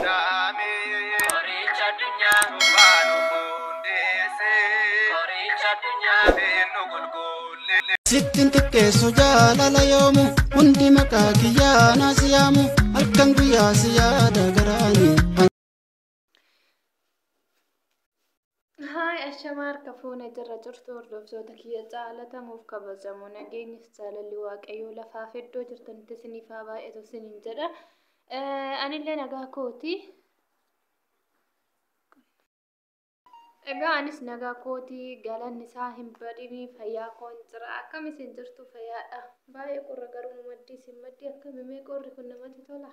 Danda'ame. Qoricha addunyaa. Waan hundeesse. Qoricha addunyaa. Nu qulqulle. Sittin xiqqeessu jaalala yoomu hundi maqaa kiyyaa na siyaamu halkan guyyaa si yaada garaani. Haay, ashamaa harka fuune jirra jirtu hordoftoota kiyya jaalatamuuf kabajamoo, nageenyif jaalalli Waaqayyoo lafaaf iddoo jirtanitti isiniif haa baay'atu isiniin jedha. Anillee nagaa kooti. Egaa anis nagaa kooti, galanni isaa hin badini, fayyaa koon jira. Akkam isin jirtu, fayyaadha? Baay'ee qorra garuu nu maddii isin maddii akkamimee qorri kun namatti tola.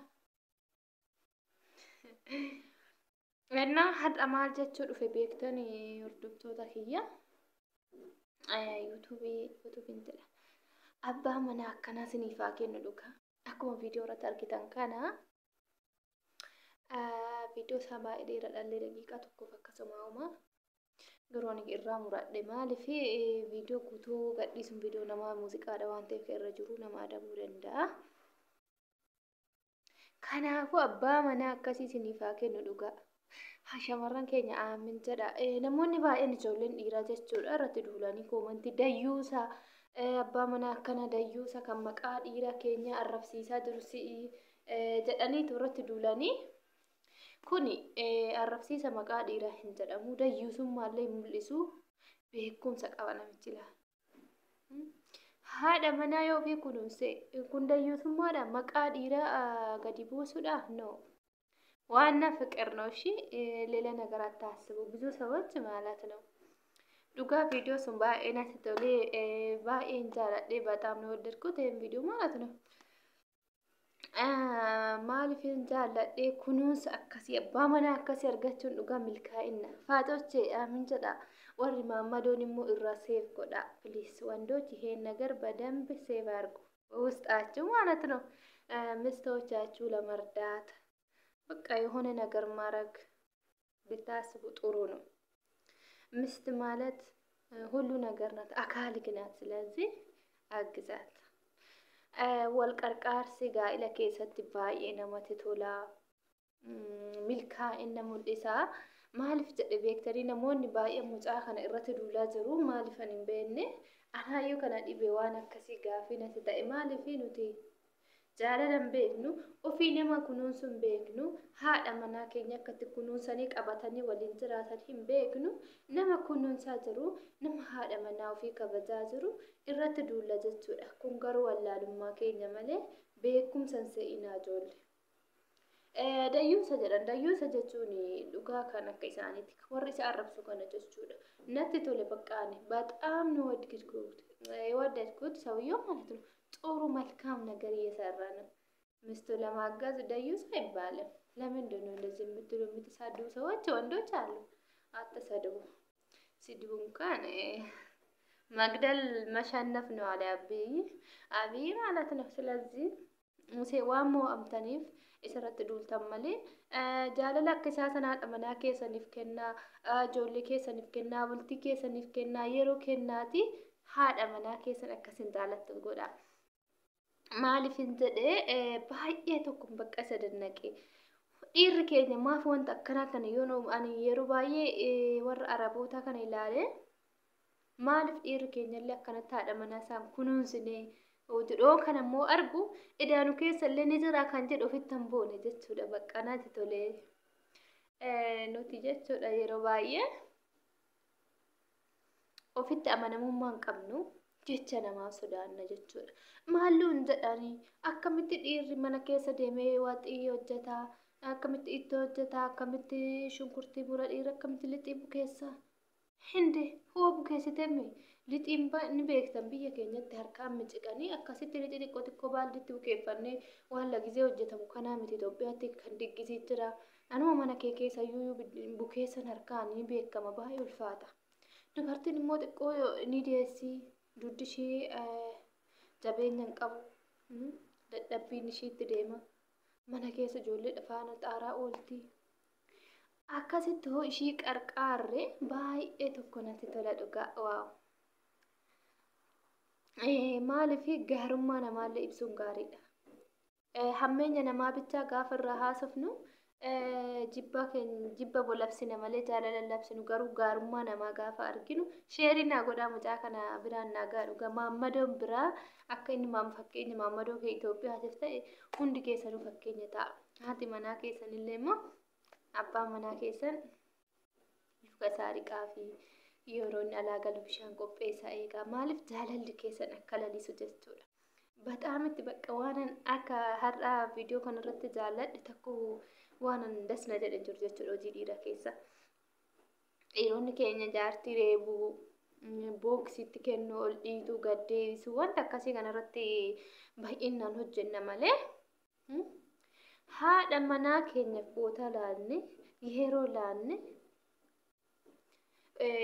Ennaa har'a maal jechuu dhufe beektanii, hordoftoota kiyya? Yuutuubii yuutuubiin jedha. Abbaa manaa akkanaa isiniif haa kennu dhugaa. Akkuma viidiyoo irratti argitan kana, viidiyoo isaa baay'ee dheeraadha, daqiiqaa tokkoof akkasuma uuma. Garuu ani irraa muradhe, maaliif viidiyoo guutuu gadhiisuun viidiyoo namaa muuziqaadha waan ta'eef irra jiru nama adabuu danda'a. Kanaafuu abbaa manaa akkasii isiniif haa kennu dhugaa. Shamarran keenya aamin jedha. Namoonni baay'een, ijoolleen dhiiraa jechuudha, irratti duulanii koomantii dayyuusa, abbaa manaa akkana dayyuusa kan maqaa dhiira keenya arrabsiisaa jiru si'i jedhaniitu irratti duulanii. Kuni arrabsiisa maqaa dhiiraa hin jedhamu. Dayyuusummaallee hin mul'isu. Beekumsa qaba namichi laa. Haadha manaa yoo ofii kunuunse kun dayyuusummaadha, maqaa dhiiraa gadi buusuudha? No. ዋና ፍቅር ነው። እሺ ሌላ ነገር አታስቡ። ብዙ ሰዎች ማለት ነው። Dhugaa viidiyoo sun baay'ee natti tolee, baay'een jaaladhe, በጣም ነው የወደድኩት ይሄን ቪዲዮ ማለት ነው። Maaliifin jaalladhe? Kunuunsa akkasii, abbaa manaa akkasii argachuun dhugaa milkaa'ina. Faaxoche aamin jedha. Warri maammadoon immoo irraa save godha. Please ወንዶች ይሄን ነገር በደንብ save አድርጉ ውስጣችሁ ማለት ነው። ሚስቶቻችሁ ለመርዳት በቃ የሆነ ነገር ማድረግ ብታስቡ ጥሩ ነው። ሚስት ማለት ሁሉ ነገር ናት፣ አካልህ ናት። ስለዚህ አግዛት። Wal qarqaarsi gaa'ila keessatti baay'ee namatti tola. Milkaa'ina mul'isa. Maaliif jedhe beektanii, namoonni baay'ee mucaa kana irratti duulaa jiru. Maaliif ani hin beekne. Anaayyuu kana dhibe, waan akkasii gaafii natti ta'e. Maaliif nuti jaalala hin beeknu, ofii nama kunuunsuu hin beeknu, haadha manaa keenya akkatti kunuunsanii qabatanii waliin jiraatan hin beeknu, nama kunuunsaa jiru, nama haadha manaa ofii kabajaa jiru irratti duulla jechuudha. Kun garuu wallaalummaa keenya malee beekumsa hin se'inaa ijoollee. Dayyuusa jedhan, dayyuusa jechuun dhugaa kan akka isaaniiti warri isa arrabsu kana jechuudha. Natti tole በቃ በጣም ነው የወደድኩት ሰውየው ማለት ነው። ጥሩ መልካም ነገር እየሰራ ነው። ሚስቱ ለማገዝ ደዩስ አይባልም። ለምንድን ነው እንደዚህ የምትሉ? የምትሳድቡ ሰዎች ወንዶች አሉ። አትሰድቡ። ስድቡ እንኳን መግደል መሸነፍ ነው አለ አብይ አብይ ማለት ነው። ስለዚህ ሙሴ waan mo'amtaniif isarratti duultan malee, jaalala akka isaa sana haadha manaa keessaniif kennaa, ijoollee keessaniif kennaa, bultii keessaniif kennaa, yeroo kennaati haadha manaa keessan akkasin jaalattu godha. Maaliif hin jedhee, baay'ee tokko bakka isa dannaqe. Dhiirri keenya maaf wanta akkanaa kana yoo ani yeroo baay'ee warra Arabootaa kana ilaale, maaliif dhiirri keenya illee akkanatti haadha manaa isaan kunuunsinee jedhoo kana immoo argu idaanu keessa illee ni jira kan jedhu ofitti hin boone jechuudha. Bakka natti tolee nuti jechuudha yeroo baay'ee ofitti amanamummaa hin qabnu, jecha namaa sodaanna jechuudha. Maalluun jedhanii, akkamitti dhiirri mana keessa deemee waxii hojjetaa, akkamitti ittoo hojjetaa, akkamitti shunkurtii mura dhiira, akkamitti lixii bukeessa? Hinde hoo bukeessitee lixiin ni beektan, biyya keenyatti harkaan miciqanii akkasitti lixii xiqqoo xiqqoo baalditti bukeeffannee waan lagizee hojjetamu kanaa miti. Itoophiyaatti kan diggisii jira. Anuma mana kee keessa iyyuu bukeessan harkaan ni beekama, baay'ee ulfaata. Dubartiin immoo xiqqoo ni deessi, dugdi ishee jabeenya hin qabu, dadhabbiin ishiitti deema. Mana keessa ijoollee faana xaaraa oolti. Akkasitti hoo ishii qarqaarre baay'ee tokko natti tola dhugaa, wow. Maaliif gaarummaa namaallee ibsuun gaariidha. Hammeenya namaa bichaa gaafa irraa haasofnu jibba keenya jibba bolabsina malee jaalala labsinu. Garuu gaarummaa namaa gaafa arginu share naa godhaa, mucaa kana biraan naa gaadhu. Maammadoon biraa akka inni maam fakkeenya maammadoo kee Itoophiyaatiif ta'e hundi keessanuu fakkeenya ta'a. Haati manaa keessanillee immoo abbaan manaa keessan luka isaa dhiqaa fi yeroo inni alaa galu bishaan qopheessaa eegaa. Maaliif jaalalli keessan akka lalisu jechuudha. Bataam itti bakka waanan akka har'aa viidiyoo kanarratti jaalladhe tokko waanan dasna jedhe jiru jechuudha hojii dhiira keessa. Dhiironni keenya jaartii reebuu, booksitti kennuu, ol dhiituu, gad deebisuu, wanta akkasii kanarratti baay'inaan hojjenna malee haadha manaa keenyaaf boota laanne, yeroo laanne,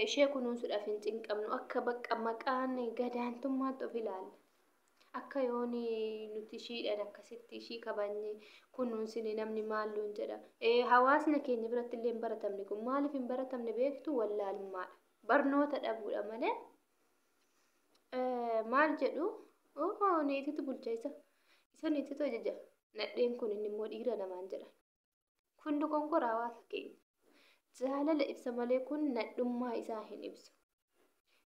ishee kunuunsuudhaaf hin cinqabnu. Akka bakka maqaan gadaantummaatti of ilaalla. Akka yoon nuti ishiidhaan akkasitti ishii kabajne kunuunsine namni maalluun jedha. Hawaasni keenya biratti illee hin baratamne kun. Maaliif hin baratamne beektu? Wallaalummaadha. Barnoota dhabuudha malee. Maal jedhu? Oo, niititu bulcha, isa niititu ajaja. Nadheen kun inni immoo dhiira namaan jedhan. Kun dogongora hawaasa keenya. Jaalala ibsa malee kun nadhummaa isaa hin ibsu.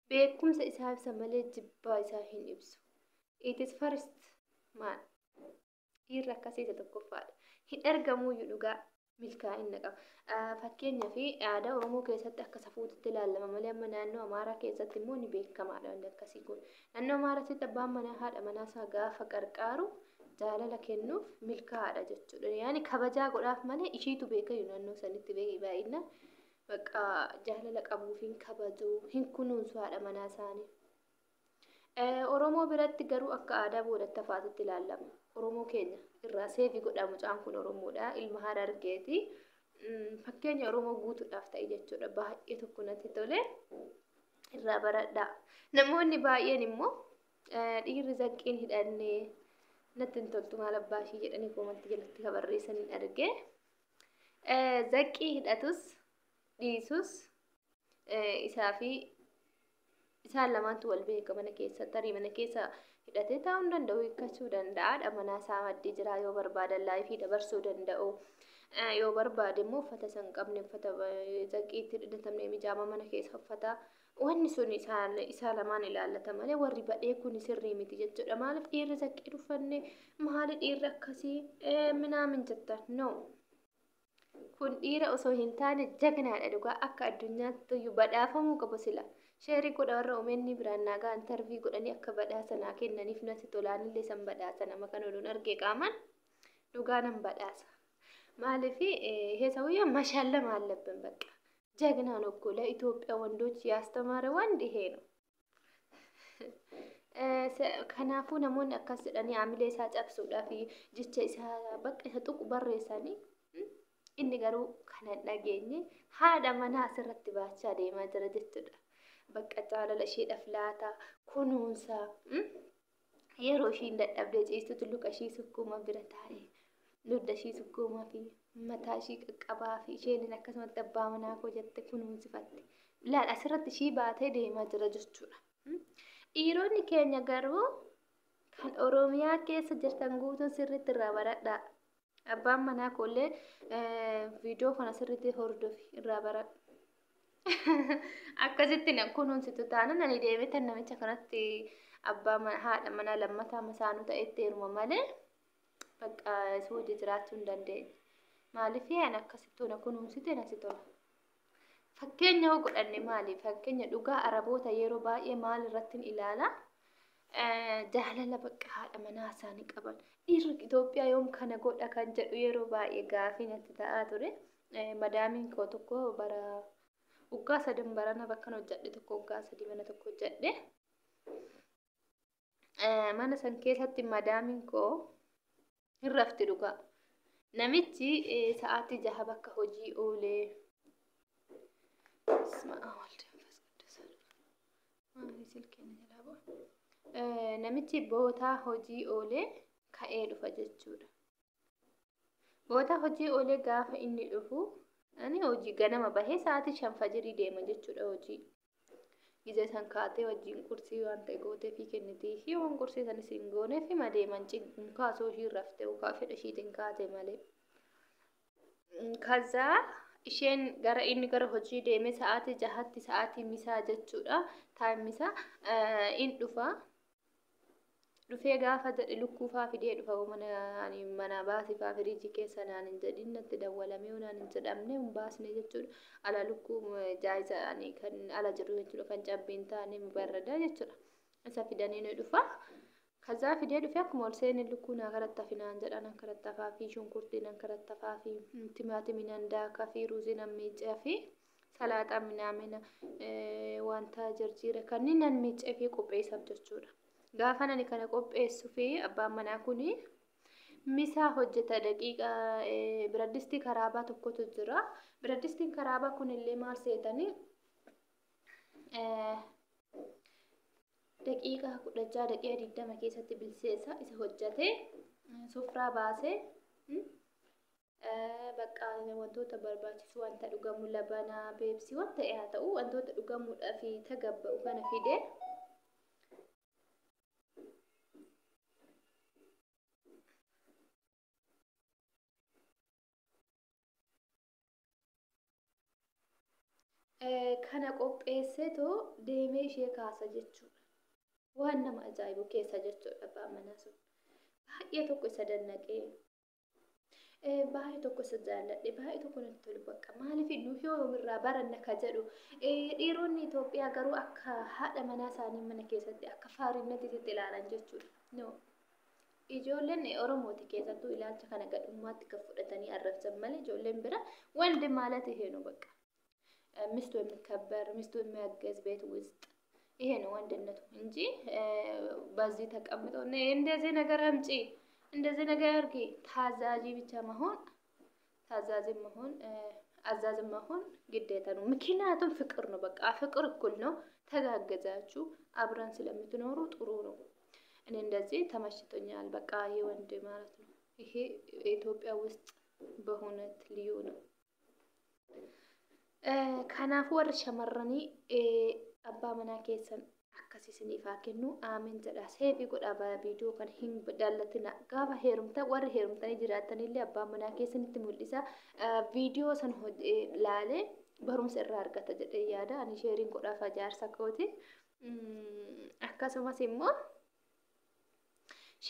Beekumsa isaa ibsa malee jibbaa isaa hin ibsu. It is first man. Dhiirri akkasii isa tokkoffaadha. Hin argamuyyuu dhugaa milkaa'ina qaba. Fakkeenyaaf aadaa Oromoo keessatti akka safuutitti ilaalama malee amma naannoo Amaaraa keessatti immoo ni beekamaadha wanti akkasii kun. Naannoo Amaaraatti abbaan manaa haadha manaa isaa gaafa qarqaaru jaalala kennuuf milkaa'aadha jechuudha. Yaani kabajaa godhaaf malee ishiitu beekayu naannoo sanitti beeki baay'inaan bakka jaalala qabuuf hin kabaju, hin kunuunsu haadha manaa isaanii. Oromoo biratti garuu akka aadaa boodatti hafaatitti ilaalama. Oromoo keenya irraa save godha, mucaan kun Oromoodha. Ilma Harargeeti. Fakkeenya Oromoo guutuudhaaf ta'e jechuudha. Baay'ee tokko natti tole. Irraa baradhaa. Namoonni baay'een immoo dhiirri zaqqiin hidhannee natti hin toltu maal abbaa ishii jedhanii comment jalatti kan barreessan hin arge. Zaqqii hidhatus dhiisus isaa fi isaan lamaantu wal beeka mana keessa. Tarii mana keessa hidhatee taa'uu hin danda'u, hiikkachuu danda'a. Haadha manaa isaa maddii jira, yoo barbaadan life dabarsuu danda'u. Yoo barbaade immoo uffata isa hin qabne, uffata zaqqiitti hidhatamne, mijaama mana keessa uffata. Wanni sun isaan isaa lamaan ilaallata malee warri badhee kun sirrii miti jechuudha. Maaliif dhiirri zaqqii uffanne, maali dhiirri akkasii minaamin jettan? No. Kun dhiira osoo hin taane jagnaadha dhugaa, akka addunyaatti iyyuu badhaafamuu qabu sila. Share godha, warra OMN biraan naagaa interview godhanii akka badhaasa naa kennaniif natti tolaanillee san badhaasa. Nama kan oduun argee qaamaan dhugaa nan badhaasa. Maaliif ይሄ ሰውዬ መሸለም አለብን። በቃ ጀግና ነው እኮ፣ ለኢትዮጵያ ወንዶች ያስተማረ ወንድ ይሄ ነው። Kanaafuu namoonni akkas jedhanii haamilee isaa cabsuudhaaf jecha isaa bakka isa tuqu barreessanii, inni garuu kana hin dhageenye, haadha manaa asirratti baachaa deemaa jira jechuudha. Bakka jaalala isheedhaaf laata, kunuunsa, yeroo ishiin dadhabdee ciistutu luka ishii sukkuuma bira taa'ee dugda ishii sukkuumaa fi mataa ishii qaqqabaa fi isheen akkasumatti abbaa manaa koo jette kunuunsifatte. Laal, asirratti ishii baatee deemaa jira jechuudha. Dhiironni keenya garuu kan Oromiyaa keessa jirtan guutuun sirriitti irraa baradhaa. Abbaan manaa koollee viidiyoo kana sirriitti hordofi, irraa baradhu. Akkasitti na kunuunsitu taanaan ani deemee tan namicha kanatti abbaa haadha manaa lammataa masaanuu ta'etti heeruma malee bakka isa hojii jiraachuu hin dandeenye. Maaliif ani akkasitti na kunuunsite natti tola. Fakkeenya hoo godhanne, maali? Fakkeenya dhugaa Araboota yeroo baay'ee maal irratti ilaala? Jaalala bakka haadha manaa isaanii qaban. Dhiirri Itoophiyaa yoom kana godha kan jedhu yeroo baay'ee gaafii natti ta'aa ture. Madaamiin koo tokko bara waggaa 3 barana bakka hojjedhe tokko, waggaa 3 mana tokko hojjedhe. Mana san keessatti madaamiin koo hin rafti dhugaa. Namichi sa'aatii 6 bakka hojii oolee. በስመ አብ ወወልድ ወመንፈስ ቅዱስ። Maali silkiin jalaa bu'a? Namichi bootaa hojii oolee ka'ee dhufa jechuudha. Bootaa hojii oolee gaafa inni dhufu, ani hojii ganama bahee sa'aatii 5 fajirii deema jechuudha hojii. Gizee san kaatee wajjin qursii waan ta'e gootee fi kennitii fi waan qursii sanis hin goonee fi madeeman kaasoo ishii raftee yookaan fedha ishiitiin kaate malee. ከዛ isheen gara inni gara hojii deeme sa'aatii 6tti sa'aatii misaa jechuudha. Taayim misaa in dhufa. Dhufee gaafa jedhe lukkuufaa fidee dhufa, mana ani mana baasifaa firiijii keessa naan hin jedhin, natti dawwalamee naan hin jedhamne hin baasne jechuudha. Ala lukkuu jaayiza ani kan ala jiru jechuudha, kan cabbiin taane barrada jechuudha. Isa fidanii ni dhufa. ከዛ fidee dhufee akkuma ol seene lukkuu naa karattafi naan jedha, nan karattafaa fi shunkurtii nan karattafaa fi timaatimii nan daakaa fi ruuzii nan miicaa fi salaaxaa minaamina wanta jirjiira kanneen nan miicee fi qopheessaaf jechuudha. Gaafa nani kana qopheessuu fi abbaan manaa kuni misaa hojjeta, daqiiqa biradistii karaabaa tokkotu jira. Biradistiin karaabaa kunillee maal seetanii, daqiiqa 16, daqiiqa 20 keessatti bilcheessa. Isa hojjate sofraa baasee bakka wantoota barbaachisu, wanta dhugamu, labanaa, Pepsi, wanta haa ta'u, wantoota dhugamuudhaaf tagabba'u kana fide. Kana qopheesseetoo deemee ishee kaasa jechuudha. Waan nama ajaa'ibu keessa jechuudha abbaan manaa sun. Baay'ee tokko isa dannaqee, baay'ee tokko isa jaalladhe, baay'ee tokko natti tolu bakka. Maaliif nu yoomirraa baranna ka jedhu. Dhiironni Itoophiyaa garuu akka haadha manaa isaanii mana keessatti akka faarinnatti itti ilaalan jechuudha. No. Ijoolleen Oromooti keessattuu ilaalcha kana gadhummaatti kan fudhatanii arrabsan malee ijoolleen bira ወንድ ማለት ይሄ ነው በቃ። ሚስቱ የሚከበር፣ ሚስቱ የሚያገዝ ቤት ውስጥ ይሄ ነው ወንድነቱ እንጂ በዚህ ተቀምጦ እንደዚህ ነገር አምጪ፣ እንደዚህ ነገር አድርጊ፣ ታዛዥ ብቻ መሆን፣ ታዛዥ መሆን፣ አዛዥ መሆን ግዴታ ነው። ምክንያቱም ፍቅር ነው። በቃ ፍቅር እኩል ነው። ተጋገዛችሁ አብረን ስለምትኖሩ ጥሩ ነው። እኔ እንደዚህ ተመችቶኛል። በቃ ይሄ ወንድ ማለት ነው። ይሄ ኢትዮጵያ ውስጥ በእውነት ልዩ ነው። Kanaafuu warri shamarranii abbaa manaa keessan akkasii isiniif haa kennu, aamen jedha. Save godhaa viidiyoo kan, hin daallatina. Gaafa heerumtan, warri heerumtanii jiraatanillee abbaa manaa keessanitti mul'isa. Viidiyoo san laalee barumsa irraa argata jedhee yaada. Ani share godhaaf jaarsa kooti. Akkasumas immoo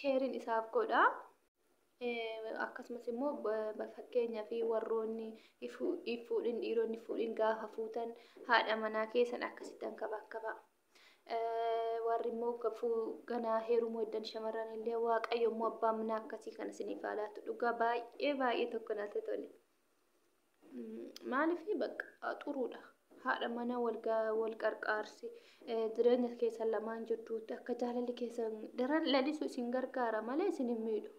share isaaf godhaa. Akkasumas immoo fakkeenyaa fi warroonni fuudhin, dhiironni fuudhin gaafa fuutan haadha manaa keessan akkasitti hankabakkaba. Warri immoo ganaa heerumuu heddan shamarran illee Waaqayyo immoo abbaa manaa akkasii kana isiniif haa laatu. Dhugaa baay'ee baay'ee tokko natti tole. Maaliif bakka xuruudha. Haadha mana wal qarqaarsi jireenya keessan lamaan jidduutti akka jaalalli keessan daran lalisu isin gargaara malee isin hin miidhu.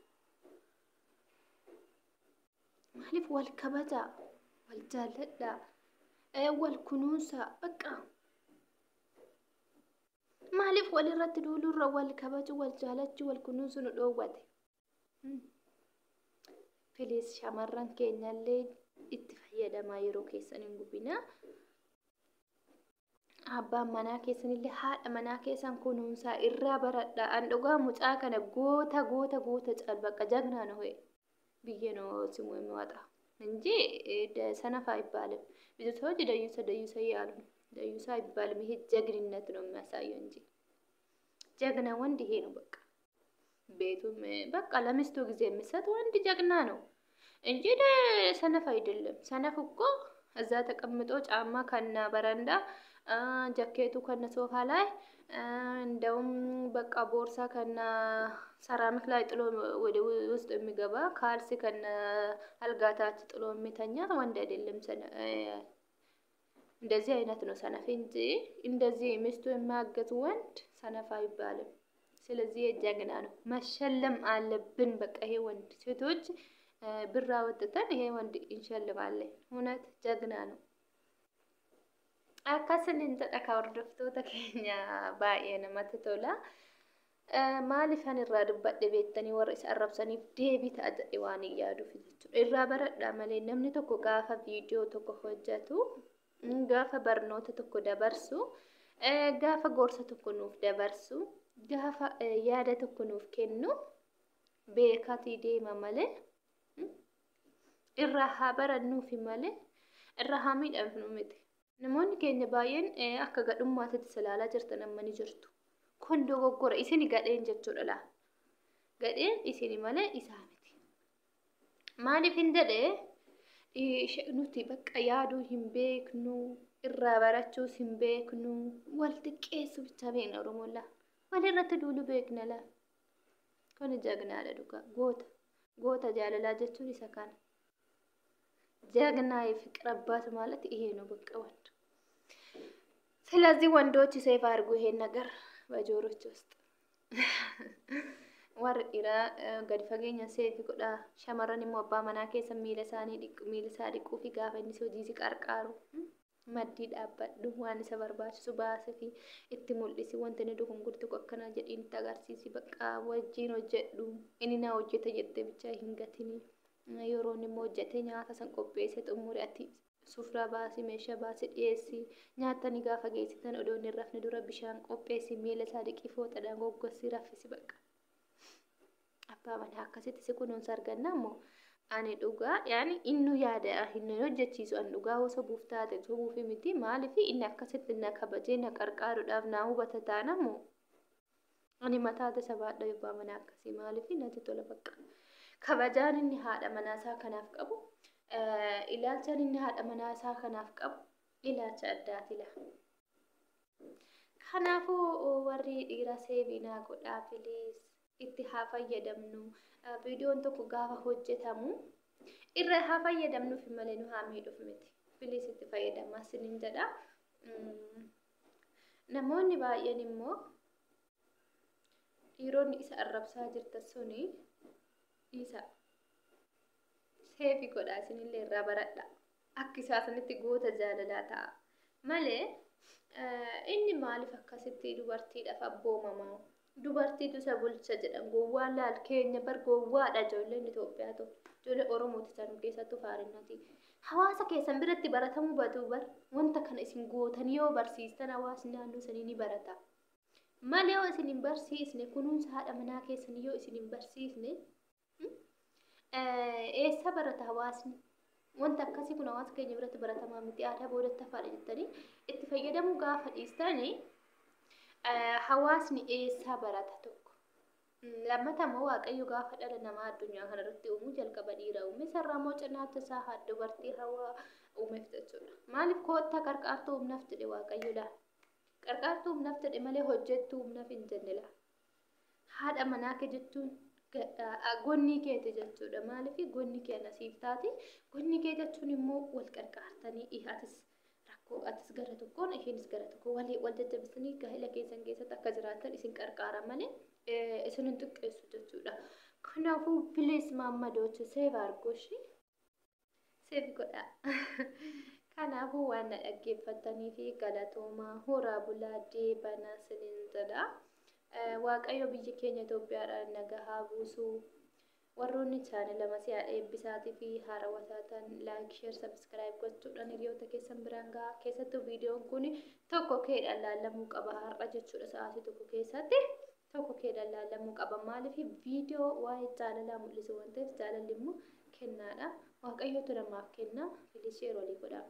Maaliif wal kabajaa, wal jaalladhaa, wal kunuunsaa bakka. Maaliif walirratti duulurra wal kabaju, wal jaalachuu, wal kunuunsu nu dhoowwate? Please, shamarran keenyallee itti fayyadamaa, yeroo keessan hin gubinaa. Abbaan manaa keessanillee haadha manaa keessan kunuunsaa, irraa baradhaa. An dhugaa mucaa kana goota goota goota caal bakka ጀግና ነው ብዬ ነው ስሙ የሚወጣ እንጂ ሰነፍ አይባልም። ብዙ ሰዎች ደዩሰ ደዩሰ እያሉ ደዩሳ አይባልም። ይሄ ጀግንነት ነው የሚያሳየው እንጂ ጀግና ወንድ ይሄ ነው በቃ። ቤቱም በቃ ለሚስቱ ጊዜ የሚሰጥ ወንድ ጀግና ነው እንጂ ሰነፍ አይደለም። ሰነፍ እኮ እዛ ተቀምጦ ጫማ ከነ በረንዳ፣ ጃኬቱ ከነ ሶፋ ላይ፣ እንደውም በቃ ቦርሳ ከነ ሰራሚክ ላይ ጥሎ ወደ ውስጥ የሚገባ፣ ካልሲ ከነ አልጋ ታች ጥሎ የሚተኛ ወንድ አይደለም። እንደዚህ አይነት ነው ሰነፍ እንጂ እንደዚህ ሚስቱ የሚያገዝ ወንድ ሰነፍ አይባልም። ስለዚህ ጀግና ነው፣ መሸለም አለብን። በቃ ይሄ ወንድ ሴቶች ብር አወጥተን ይሄ ወንድ እንሸልማለን። እውነት ጀግና ነው። Akkasiniin jedha ka hordoftoota keenya, baay'ee namatti tola. Maaliif ani irraa dubbadhe beektanii? Warra isa arrabsaniif deebii ta'a jedhe waan hin yaaduuf jechuudha. Irraa baradhaa malee namni tokko gaafa viidiyoo tokko hojjetu, gaafa barnoota tokko dabarsu Gaafa gorsa tokko nuuf dabarsu, gaafa yaada tokko nuuf kennu beekatii deema malee, irraa haa barannuufi malee irraa haa miidhamnu miti. Namoonni keenya baay'een akka gadhummaatitti ilaalaa jirtan amma ni jirtu. Kun dogoggora, isini gadheen jechuudha laa. Gadheen isini malee isaa miti. Maaliif hin jedhee, nuti bakka yaaduu hin beeknu, irraa barachuus hin beeknu, wal xiqqeessuu bicha beekna Oromoon laa. Walirratti duulu beekna laa. Kun jagnaadha dhugaa, goota. Goota jaalalaa jechuun isa kana. ጀግና የፍቅር አባት ማለት ይሄ ነው። በቃ ወንድ። ስለዚህ ወንዶች save አድርጉ ይሄን ነገር በጆሮች ውስጥ። Warri dhiiraa gadi fageenya save godhaa. Shamarran immoo abbaa manaa keessa miila isaanii dhiqu, miila isaa dhiquu fi gaafa inni hojii si qarqaaru maddii dhaabbadhu, waan isa barbaachisu baasee fi itti mul'isi, wanti inni dogongortu akkana jedhiin itti agarsiisi, bakka wajjin hojjedhu, inni na hojjeta jettee bichaa hin gatini. Yeroo inni immoo hojjetee nyaata san qopheessee xumure, ati sufraa baasii, meeshaa baasii dhiyeessi. Nyaatanii gaafa geessitan, odoo inni rafne dura bishaan qopheessi, miila isaa dhiqii, fooxadhaan goggosii raffisi bakka. Abbaa manaa akkasitti si kunuunsa arganna immoo ani dhugaa yaani innu yaada hin hojjechiisu. Ani dhugaa osoo sobuuf taate sobuufi miti, maaliif inni akkasitti na kabajee na qarqaaruudhaaf na hubata taana immoo ani mataa tasa baadha abbaa manaa akkasii, maaliif natti tola bakka. Kabajaan inni haadha manaa isaa kanaaf qabu, ilaalchaan inni haadha manaa isaa kanaaf qabu ilaalcha addaati laa. Kanaafuu warri dhiira save naa godhaa please, itti haa fayyadamnu. Viidiyoon tokko gaafa hojjetamu irra haa fayyadamnuuf malee nu haa miidhuuf miti. Please itti fayyadamaa sinin jedha. Namoonni baay'een immoo dhiironni isa arrabsaa jirtan suni isa save godhaa, isinillee irraa baradha. Akka isaa sanitti goota jaalalaa ta'a. Malee inni maaliif akkasitti dubartiidhaaf abboomamaa? Dubartiitu isa bulcha jedhan, gowwaan laal keenya bar gowwaadha ijoolleen Itoophiyaa tokko. Ijoollee Oromooti sanuu keessattuu faarinnati. Hawaasa keessan biratti baratamuu batu bar, wanta kana isin gootanii yoo barsiistan hawaasni naannoo sanii ni barata. Malee yoo isin hin barsiisne, kunuunsa haadha manaa keessanii yoo isin hin barsiisne, eessa barata hawaasni? Wanta akkasii kun hawaasa keenya biratti baratamaa miti, aadaa boodatti hafaadha jettanii itti fayyadamuu gaafa dhiistanii hawaasni eessaa barata tokko. Lammata immoo Waaqayyo gaafa dhala namaa addunyaa kanarratti uumuu jalqaba dhiira uume, sarara immoo cinaacha isaa haa dubartii hawaa uumeef jechuudha. Maaliif koottaa qarqaartuu humnaaf jedhe Waaqayyo laa. Qarqaartuu humnaaf jedhe malee hojjettuu humnaaf hin jenne laa. Haadha manaa kee jechuun gonnii keeti jechuudha. Maaliif gonni kee nasiif taati. Gonni kee jechuun immoo wal qarqaartanii, atis rakkoo atis gara tokkoon isheenis gara tokko walii wal jajjabeessanii gaa'ela keessan keessatti akka jiraatan isin qarqaara malee isin hin xiqqeessu jechuudha. Kanaafuu please maammadoota save argoshi save godhaa. Kanaafuu waan na dhaggeeffatanii fi galatoomaa, horaa bulaa, deebanaa siniin jedha. Waaqayyo biyya keenya Itoophiyaadhaan nagaa haa buusu. Warroonni chaanela Masiyaa Eebbisaatii fi haarawaa taatan like, share, subscribe gochuudhaan hiriyoota keessan biraan gahaa. Keessattuu viidiyoon kun tokko keedhaan laallamuu qaba har'a jechuudha, sa'aatii tokko keessatti tokko keedhaan laallamuu qaba. Maaliif viidiyoo waa'ee jaalalaa mul'isu waan ta'eef, jaalalli immoo kennaadha. Waaqayyotu namaaf kenna. Please share walii godhaa.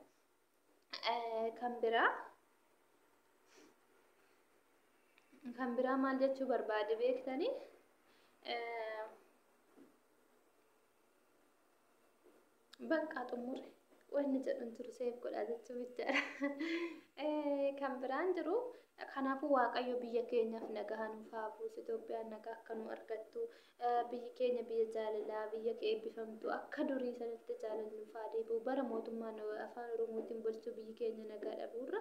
Kan biraa maal jechuu barbaade beektanii? Bakka xumure wanni jedhu jiru, save godhaa jechuu bichaadha. Kan biraan jiru, kanaafuu Waaqayyo biyya keenyaaf nagaa nuuf haa buusu. Itoophiyaan nagaa akka nu argattu, biyyi keenya biyya jaalalaa, biyya eebbifamtu, akka durii sanatti jaalalli nuuf haa deebi'u. Bara mootummaan afaan Oromootiin bulchu biyyi keenya nagaa dhabuurra,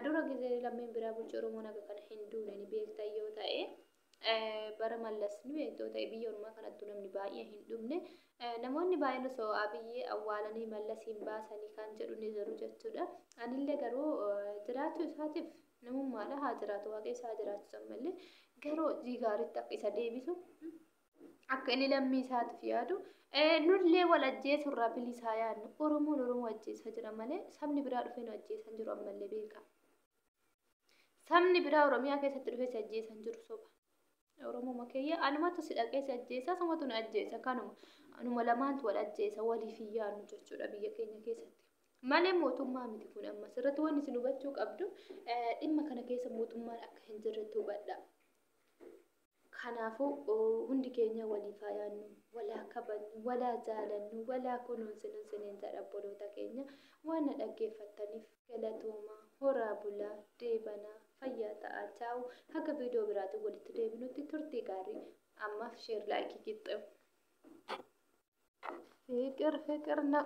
dura gizee lammeen biraa bulchu Oromoon akka kana hin duune ni beektan yoo ta'e, bara Mallas ni beektu ta'e, biyya ormaa kanattu namni baay'ee hin dhumne. Namoonni baay'een osoo Abiyyi awwaalanii Mallasiin baasanii kan jedhu ni jiru jechuudha. Anillee garuu jiraachuu isaatiif namummaadha, haa jiraatu, Waaqa isaa haa jiraachisu, ammallee garuu hojii gaariitti akka isa deebisu, akka inni lammii isaatiif yaadu, nullee wal ajjeesurraa bilisaa yaadnu. Oromoon Oromoo ajjeesaa jira malee sabni biraa dhufee nu ajjeesaa jiru ammallee beeka. Sabni biraa Oromiyaa keessatti dhufee si ajjeesan jiru soba. Oromuma kiyya anumatu si dhaqee si ajjeesa sumatu na ajjeesa kanuma. Anuma lamaantu wal ajjeesa waliif hin yaadnu jechuudha biyya keenya keessatti. Malee mootummaa miti kun amma sirriitti wanni isin hubachuu qabdu dhimma kana keessa mootummaan akka hin jirretti hubadha. Kanaafuu hundi keenya waliif haa yaadnu, walaa kabajnu, walaa jaalannu, walaa kunuunsinu isiniin jedha obboloota keenya. Waan na dhaggeeffattaniif galatoomaa, horaa bulaa, deebanaa, fayyaa ta'aa, chaawu. Haga viidiyoo biraatiin walitti deebinutti turtii gaarii. Ammaaf share like qixxeewu. ፍቅር ፍቅር ነው።